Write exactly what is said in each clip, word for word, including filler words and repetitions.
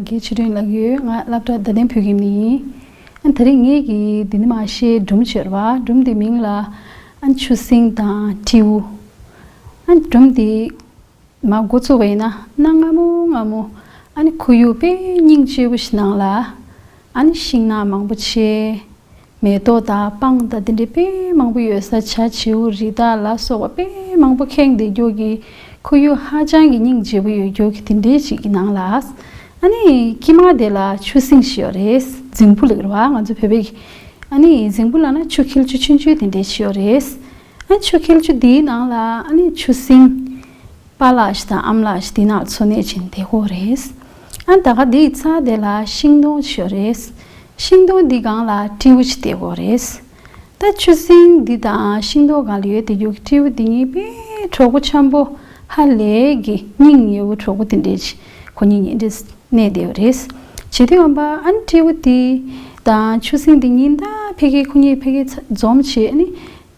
གལ་ཆེ་དོན་ལགས་ཡོད། ང་སློབ་གྲྭ་བརྡ་དོན་བོད་ཁྱིམ་ནས་ཡིན། ཨ་ད་རིང་ངེད་ཀྱིས་འདི་ནས་མར་བཤད་སྒྲུང་ཅིག་ཡོད་རེད་བ། སྒྲུང་དེ་མིང་ལ་ཨ་ཆུ་སྲིན་དང་སྤྲེའུ། ཨ་སྒྲུང་དེ་མར་འགོ་བཙུགས་པ་ཡིན་ན། གནའ་སྔ་མོ་སྔ་མོ་ཨ་ནི་ཁོར་ཡུག་དཔེ་སྙིང་རྗེ་པོ་ཞིག་ནང་ལ་ཨ་ནི་ཤིང་ནགས་མང་པོ་ཆེ། མེ་ཏོག་དང་སྤང་དང་དེ་འདྲའི་དཔེ་མང་པོ་ཡོད་ས། བྱ་བྱིའུ་རི་དྭགས་ལ་སོགས་པ་དཔེ་མང་པོ་ཁེངས་བསྡད་རྒྱུ་གི་ཁོར་ཡུག་ཧ་ཅང་གི་སྙིང་རྗེ་པོ་ཡོད་རྒྱུ་གི་དེ་འདྲའི་ཞིག་གི་ནང་ལ། ཨ་ནི་དཀྱིལ་མ་དེ་ལ་ཆུ་སྲིན་ཞིག་ཡོད་རེད། རྫིང་བུ་ལབ་ཀྱི་རེད་བ། ང་ཚོ་བོད་པའི་གི། ཨ་ནི་རྫིང་བུ་ལབ་ན་ཆུ་འཁྱིལ་ཆུ་ཆུང་ཆུང་དེ་འདྲའི་ཞིག་ཡོད་རེད། ཨ་ཆུ་འཁྱིལ་ཆུ་དེའི་ནང་ལ་ཨ་ནི་ཆུ་སྲིན་པཱ་ལགས་ཞིག་དང་ཨམ་ལགས་ཞིག་དེ་ནང་འཚོ་གནས་བྱས་བསྡད་ཀྱི་ཡོད་རེད། ཨ་ད་ག་དེའི་རྩ་དེ་ལ་ཤིང་སྡོང་ཞིག་ཡོད་རེད། ཤིང་སྡོང་འདི་སྒང་ལ་སྤྲེའུ་ཞིག་བསྡད་ཀྱི་ཡོད་རེད། ད་ཆུ་སྲིན་འདི་དང་ཤིང་སྡོང་སྒང་ལ་ཡོད་བསྡད་རྒྱུ་གི་སྤྲེའུ་འདི་གཉིས་དཔེ་གྲོགས་པོ་འཆམ་པོ་ཧ་ལས་ཀྱི་སྙིང་ཉེ་བོ་གྲོགས་པོ་དེ་འདྲས་ཅིག་ཁོ་གཉིས་གཉིས་འདྲས་གནས་བསྡད་ཡོད་རེད། བྱེད་དུས་ཡོང་པ་ཨ་ནི་སྤྲེའུ་འདི་དང་ཆུ་སྲིན་འདི་གཉིས་ད་ཕ་གི་ཁོ་གཉིས་ཕ་གི་འཛོམས་བྱས། ཨ་ནི་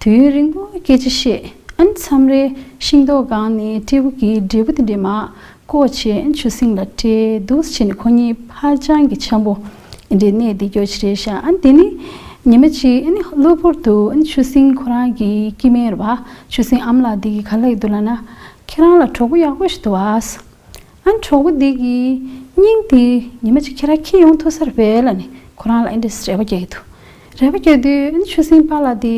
དུས་ཡུན་རིང་པོ་སྐད་ཆ་བཤད། ཨ་ནི་མཚམས་རེ་ཤིང་སྡོང་སྒང་ནས་སྤྲེའུ་གི་འབྲས་བུ་དེ་འདྲས་མར་བཀོག་བྱས། ཨ་ནི་ཆུ་སྲིན་ལ་སྤྲད་འདུག་བྱས་ནས་ཁོ་གཉིས་ཧ་ཅང་གི་འཆམ་པོ་འདྲས་གནས་བསྡད་རྒྱུ་ཞིག་རེད་ཤག་ཨ་ནི་དེ་ནས་ཉི་མ་གཅིག་ཨ་ནི་གློ་བུར་དུ་ཨ་ནི་ཆུ་སྲིན་ཁོ་རང་གི་སྐྱེ་དམན་རེད་བ། ཆུ་སྲིན་ཨམ་ལགས་འདི་གིས་ག་ལབ་ཀྱི་འདུག་ལབ་ན། ཁྱེད་རང་ལ་གྲོགས་པོ་ཡག་པོ་ཞིག་འདུག་ཨ། ཨ་ནི་གྲོགས་པོ་འདི་གི་སྙིང་དེ་ཉི་མ་གཅིག་ཁྱེད་རང་འཁྱེར་ཡོང་ཐུབ་ས་རེད་པས་ལབ་ནས་ཁོ་རང་ལ་ཨ་འདྲས་རེ་བ་རྒྱག་གི་འདུག་རེ་བ་རྒྱག་དུས་ཨ་ནི་ཆུ་སྲིན་པཱ་ལགས་དེ་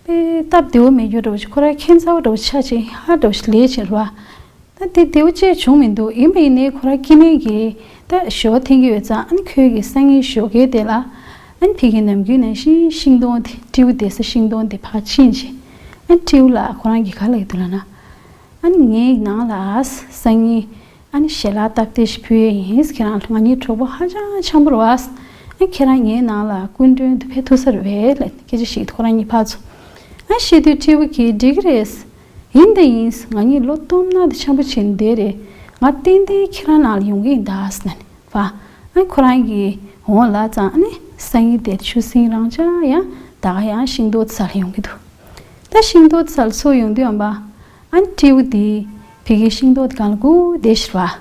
དཔེ་སྟབས་བདེ་བོ་མེད་རྒྱུ་འདྲ་བོ་ཞིག་ཁོ་རང་ཁྱད་མཚར་བོ་འདྲ་བོ་ཆགས་བྱས་ཧ་འདྲ་བོ་ཞིག་ལས་བྱས་རེད་བ། ད་དེ་བདེ་བོ་ཅིག་བྱུང་མི་འདུག་ཡིན་པ་ཡིན་ནའི་ཁོ་རང་སྐྱེ་དམན་གྱི་ད་ཞོ་འཐེན་གྱི་ཡོད་ཙང་། ཨ་ནི་ཁོའི་གི་སང་ཉིན་ཞོགས་ཀས་དེ་ལ་ཨ་ནི་ཕ་གི་ནམ་རྒྱུན་ནང་བཞིན་ཤིང་སྡོང་དེ་སྤྲེའུ་བསྡད་ས་ཤིང་སྡོང་དེ་ཕར་ཕྱིན་བྱས། ཨ་ནི་སྤྲེའུ་ལ་ཁོ་རང་གིས་ག་ལབ་ཀྱི་འདུག་ལབ་ན། ཨ་ནི་ངའི་ནང་ལ་སང་ཉིན་ཨ་ནི་ཞལ་ལག་སྟབས་བདེ་ཞིག་ཕུལ་ཡས་ཡིན། ཁྱེད་རང་ང་གཉིས་གྲོགས་པོ་ཧ་ཅང་འཆམ་པོ་རེད་བ། ཨ་ཁྱེད་རང་ངའི་ནང་ལ་སྐུ་མགྲོན་དུ་ཕེབས་ཐུབ་ས་རེད་པས་ལབ་སྐད་ཆ་བཤད་དུས་ཁོ་རང་གཉིས་ཕར་ཚུར་ཨ་བཤད་དུས་སྤྲེའུ་གིས་འགྲིག་གི་རེད། ཡིན་དང་ཡིན། ང་གཉིས་ལོ་སྟོང་ནང་དུ་འཆམ་པོ་བྱས་ནས་བསྡད་རེད། ང་ཏན་ཏན་ཁྱེད་རང་ནང་ལ་ཡོང་གི་ཡིན་ད་ཟེར་ནས་པ། ཨ་ཁོ་རང་གིས་འོང་ལབ་ཙང་ཨ་ནི་སང་ཉིན་དེར་ཆུ་སྲིན་རང་འཇགས་ཡང་ད་ག་ཡང་ཤིང་སྡོང་རྩ་ལ་ཡོང་གི་འདུག་ད་ཤིང་སྡོང་རྩ་ལ་ཚུར་ཡོང་དུས་ཨམ་པ་ཨ་ནི་སྤྲེའུ་དེ་ཕ་གི་ཤིང་སྡོང་དེ་སྒང་ལ་སྒུག་བསྡད་ཤག་པ།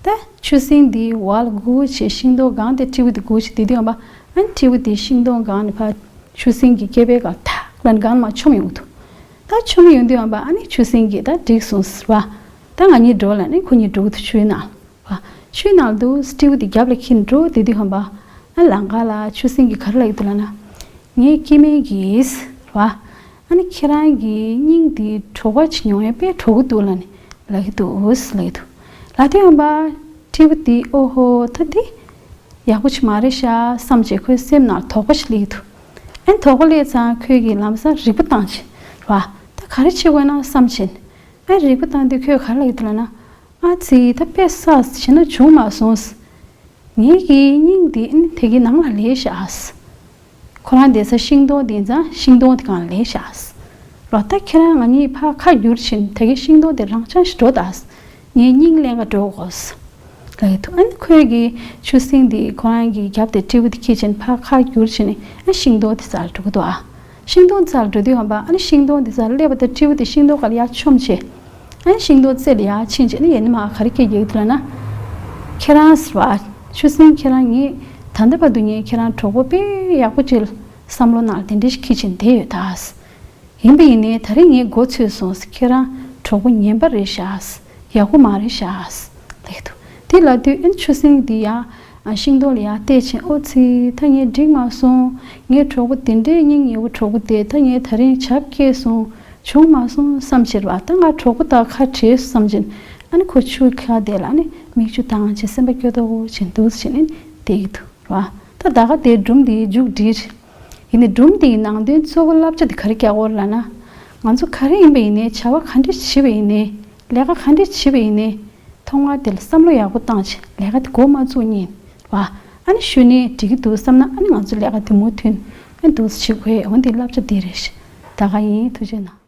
ད་ཆུ་སྲིན་དེ་འོག་ལ་སྒུག་བྱས་ཤིང་སྡོང་སྒང་དེ་སྤྲེའུ་དེ་སྒུག་བྱས་བསྡད་དུས་ཨམ་པ་ཨ་ནི་སྤྲེའུ་དེ་ཤིང་སྡོང་སྒང་ནས་ཕར་ཆུ་སྲིན་གྱི་སྐེད་པའི་སྒང་ཐག་ལ་སྒང་མར་མཆོངས་ཡོང་གི་འདུག་ད་མཆོངས་ཡོང་དུས་ཨམ་པ་ཨ་ནི་ཆུ་སྲིན་གྱིས་ད་འགྲིག་སོང་ཟེར་བ། ད་ང་གཉིས་འགྲོ་ལབ་ནས་ཁོ་གཉིས་འགྲོ་གི་འདུག་ཆུའི་ནང་བ། ཆུའི་ནང་དུ་སྤྲེའུ་དེ་རྒྱབ་ལ་འཁྱེར་འགྲོ་བསྡད་དུས་ཨམ་པ། ཨ་ལམ་ཁ་ལ་ཆུ་སྲིན་གྱིས་ག་རེ་ལབ་ཀྱི་འདུག་ལབ་ན། ངའི་སྐྱེ་དམན་གྱིས་བ། ཨ་ནི་ཁྱེད་རང་གི་སྙིང་འདི་གྲོགས་པོ་ཅིག་མྱོང་ཡས་དཔེ་གྲོགས་པོ་འདུག་ལབ་ནས་ལབ་ཀྱི་འདུག་ལབ་ཀྱི་འདུག་ལབ་དུས་ཨམ་པ་སྤྲེའུ་དེ་ཨོ་ཧོ་ད་འདི་ཡག་པོ་ཅིག་མ་རེད་ཤག་བསམ་བྱས་ཁོའི་སེམས་ནང་དོགས་པ་ཞིག་སླེབས་ཀྱི་འདུག་ཨ་ནི་དོགས་པ་སླེབས་ཙང་ཁོས་གི་ལམ་སང་རིག་པ་བཏང་བྱས་བ། ད་ག་རེ་བྱེད་དགོས་ན་བསམ་བྱས། ཨ་རིག་པ་བཏང་དུས་ཁོས་ག་རེ་ལབ་ཀྱི་འདུག་ལབ་ན། ཨ་ཙི་ད་དཔེ་བསགས་བྱས་ན་བྱུང་མ་སོང་། ངེད་ཀྱི་སྙིང་འདི་ཨ་ནི་དེ་གི་ནང་ལ་ལས་ཤག་ཁོ་རང་བསྡད་ས་ཤིང་སྡོང་དེ་ཙང་ཤིང་སྡོང་དེ་སྒང་ལ་ལས་ཤག་རོ། ད་ཁྱེད་རང་ང་གཉིས་ཕར་ཁ་བསྒྱུར་བྱས་ནས་དེ་གི་ཤིང་སྡོང་དེ་རང་འཇགས་ཤིག་འགྲོ་ད། ངའི་སྙིང་ལེན་ག་འགྲོ་དགོས། ལབ་ཀྱི་འདུག་ཨ་ནི་ཁོས་གི་ཆུ་སྲིན་འདི་ཁོ་རང་གི་རྒྱབ་དེ་སྤྲེའུ་དེ་འཁྱེར་བྱས་ནས་ཕར་ཁ་བསྒྱུར་བྱས་ནས་ཨ་ཤིང་སྡོང་དེ་རྩ་ལ་འགྲོ་གི་འདུག་ཨ། ཤིང་སྡོང་རྩ་ལ་འགྲོ་དུས་ཨམ་པ་ཨ་ནི་ཤིང་སྡོང་དེ་རྩ་ལ་སླེབས་པ་དང་སྤྲེའུ་དེ་ཤིང་སྡོང་སྒང་ལ་ཡར་མཆོངས་བྱས། ཨ་ནི་ཤིང་སྡོང་རྩེ་ལ་ཡར་ཕྱིན་བྱས་ནས་ཡ་ནི་མར་ག་རེ་སྐད་རྒྱག་གི་འདུག་ལབ་ན། ཁྱེད་རང་ཟེར་བ། ཆུ་སྲིན་ཁྱེད་རང་ངས་ད་ལྟ་བར་དུ་ངས་ཁྱེད་རང་གྲོགས་པོ་དཔེ་ཡག་པོ་ཅིག་བསམ་བློ་ནང་ལ་དེ་འདྲ་ཞིག་འཁྱེར་བྱས་བསྡད་ཡོད་ད། ཡིན་པ་ཡིན་ནའི་ད་རེས་ངས་མགོ་ཚོས་སོང་། ཁྱེད་རང་གྲོགས་པོ་ངན་པ་རེད་ཤག་ཡག་པོ་མ་རེད་ཤག་ལབ་ཀྱི་འདུག་དེ་ལབ་དུས་ཨ་ནི་ཆུ་སྲིན་འདི་ཡར་ཤིང་སྡོང་ལ་ཡར་བལྟས་བྱས། ཨོ་ཙི་ད་ངས་འགྲིག་མ་སོང་། ངའི་གྲོགས་པོ་དེ་འདྲའི་སྙིང་ཉེ་བོ་གྲོགས་པོ་དེ་ད་ངས་ད་རིང་བྱབས་སྐྱེས་སོང་། བྱུང་མ་སོང་བསམ་བྱས་པ། ད་ང་གྲོགས་པོ་དང་ཁ་བྲལ་སོང་བསམ་བྱས། ཨ་ནི་ཁོ་ཆུ་ཁ་དེ་ལ་ཨ་ནི་མིག་ཆུ་བཏང་བྱས་སེམས་པ་སྐྱོ་ཏོག་ཅིག་འདུག་བྱས་ནས་བསྡད་ཀྱི་འདུག་ར། ད་ད་ག་དེ་སྒྲུང་འདི་མཇུག་བསྒྲིལ། ཡིན་ནའི་སྒྲུང་འདིའི་ནང་དོན་གཙོ་བོ་བསླབ་བྱ་དེ་ག་རེ་རྒྱག་དགོས་རེད་ལབ་ན། ང་ཚོ་ག་རེ་ཡིན་པ་ཡིན་ནའི་བྱ་བ་ག་འདྲ་བྱེད་པ་ཡིན་ནའི་ལས་ཀ་ག་འདྲ་བྱེད་པ་ཡིན་ནའི་ཐོག་མར་དེ་ལ་བསམ་བློ་ཡག་པོ་བཏང་བྱས་ལས་ཀ་དེ་འགོ་མ་བཙུགས་སྔོན་བ། ཨ་ནི་གཞོན་ནུས་འགྲིག་གི་འདུག་བསམ་ན་ཨ་ནི་ང་ཚོ་ལས་ཀ་དེ་མུ་མཐུད་ཨ་ནི་འདུག་སེ་བྱེད་དགོས། འོ་འདི་བསླབ་བྱ་འདི་རེད། ད་ག་ཡིན། ཐུགས་རྗེ་གནང་།